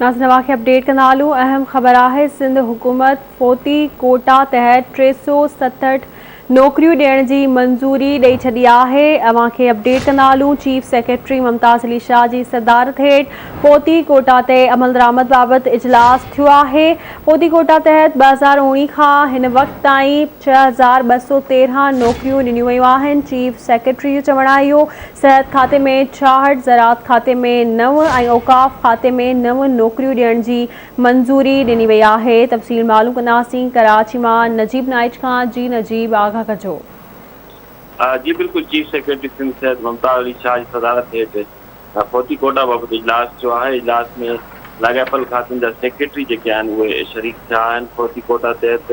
ناظرين اوهان کي اپڊيٽ ڪندا هلون اهم خبر آهي سنڌ حڪومت فوتي ڪوٽا تحت 367 نوڪريون ڏيڻ جي منظوري ڏئي ڇڏي آهي اوهان کي اپڊيٽ ڪندا هلون چيف سيڪريٽري ممتاز علي شاهه جي صدارت هيٺ فوتي ڪوٽا تي عملدرآمد بابت اجلاس ٿيو آهي فوتي ڪوٽا تحت 2019 کان هن وقت تائين 6213 نوڪريون ڏنيون ويون آهن چيف سيڪريٽري جو چوڻ آهي اهو صحت کاتي ۾ 66، زراعت کاتي ۾ نو ۽ اوقاف کاتي ۾ نو نوڪريون ڏيڻ جي منظوري ڏني وئي آهي، تفصيل معلوم ڪنداسين ڪراچي مان نجيب نائچ کان، جي نجيب آگاهه ڪجو. جي بلڪل چيف سيڪريٽري سنڌ سيد ممتاز علي شاهه جي صدارت هيٺ فوتي ڪوٽا بابت اجلاس ٿيو آهي، اجلاس ۾ لاڳاپيل کاتن جا سيڪريٽري جيڪي آهن اهي شريڪ ٿيا آهن، فوتي ڪوٽا تحت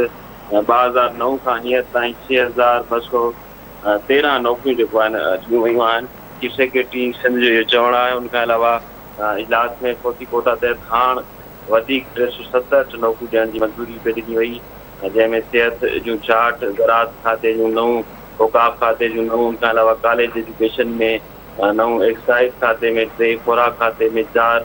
2009 کان هينئر تائين 6200 13 نوڪريون جيڪو آهن ڏنيون ويون آهن، چيف سيڪريٽري سنڌ جو اهو چوڻ آهي، ان کان علاوه اجلاس ۾ فوتي ڪوٽا تحت هاڻ وڌيڪ 367 نوڪريون ڏيڻ جي منظوري به ڏني وئي، جنهن ۾ صحت جون 66، زراعت کاتي جون نو، اوقاف کاتي جون نو، ان کان علاوه ڪاليج ايجوڪيشن ۾ نو، ايڪسائيز کاتي ۾ ٽي، خوراڪ کاتي ۾ چار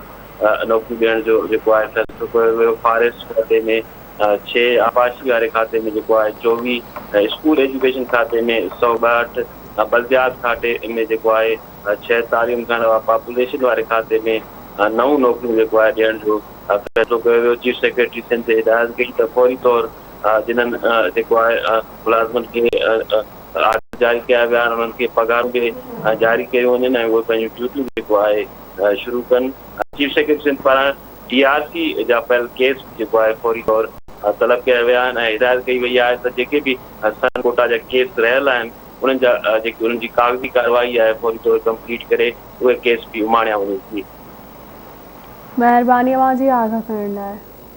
نوڪريون ڏيڻ جو جيڪو آهي فيصلو ڪيو ويو، فاريسٽ کاتي ۾ ڇهه، آبپاشي واري کاتي ۾ جيڪو آهي 24، اسڪول ايجوڪيشن کاتي ۾ 162، بلديات کاتي ۾ جيڪو آهي ڇهه، تعليم کان علاوه پاپوليشن واري کاتي ۾ نو نوڪريون جيڪو آهي ڏيڻ جو فيصلو ڪيو ويو. چيف سيڪريٽري سنڌ هدايت ڪئي ته فوري طور جنھن جيڪو آهي ملازمن کي آرڊر جاري ڪيا ويا آهن انهن کي پگهارون به جاري ڪيون وڃن ۽ اهي پنهنجون ڊيوٽيون جيڪو آهي شروع ڪن. چيف سيڪريٽري سنڌ پاران ڊي آر سي جا پيل ڪيس به جيڪو آهي فوري طور طلب ڪيا ويا آهن ۽ هدايت ڪئي وئي آهي ته جيڪي به سن ڪوٽا جا ڪيس رهيل آهن انهن جا جيڪي انهن جي ڪاغذي ڪارروائي آهي فوري طور ڪمپليٽ ڪري اهي ڪيس به اماڻيا وڃن ٿي. مهرباني اوهان جي آگاهه ڪرڻ لاء.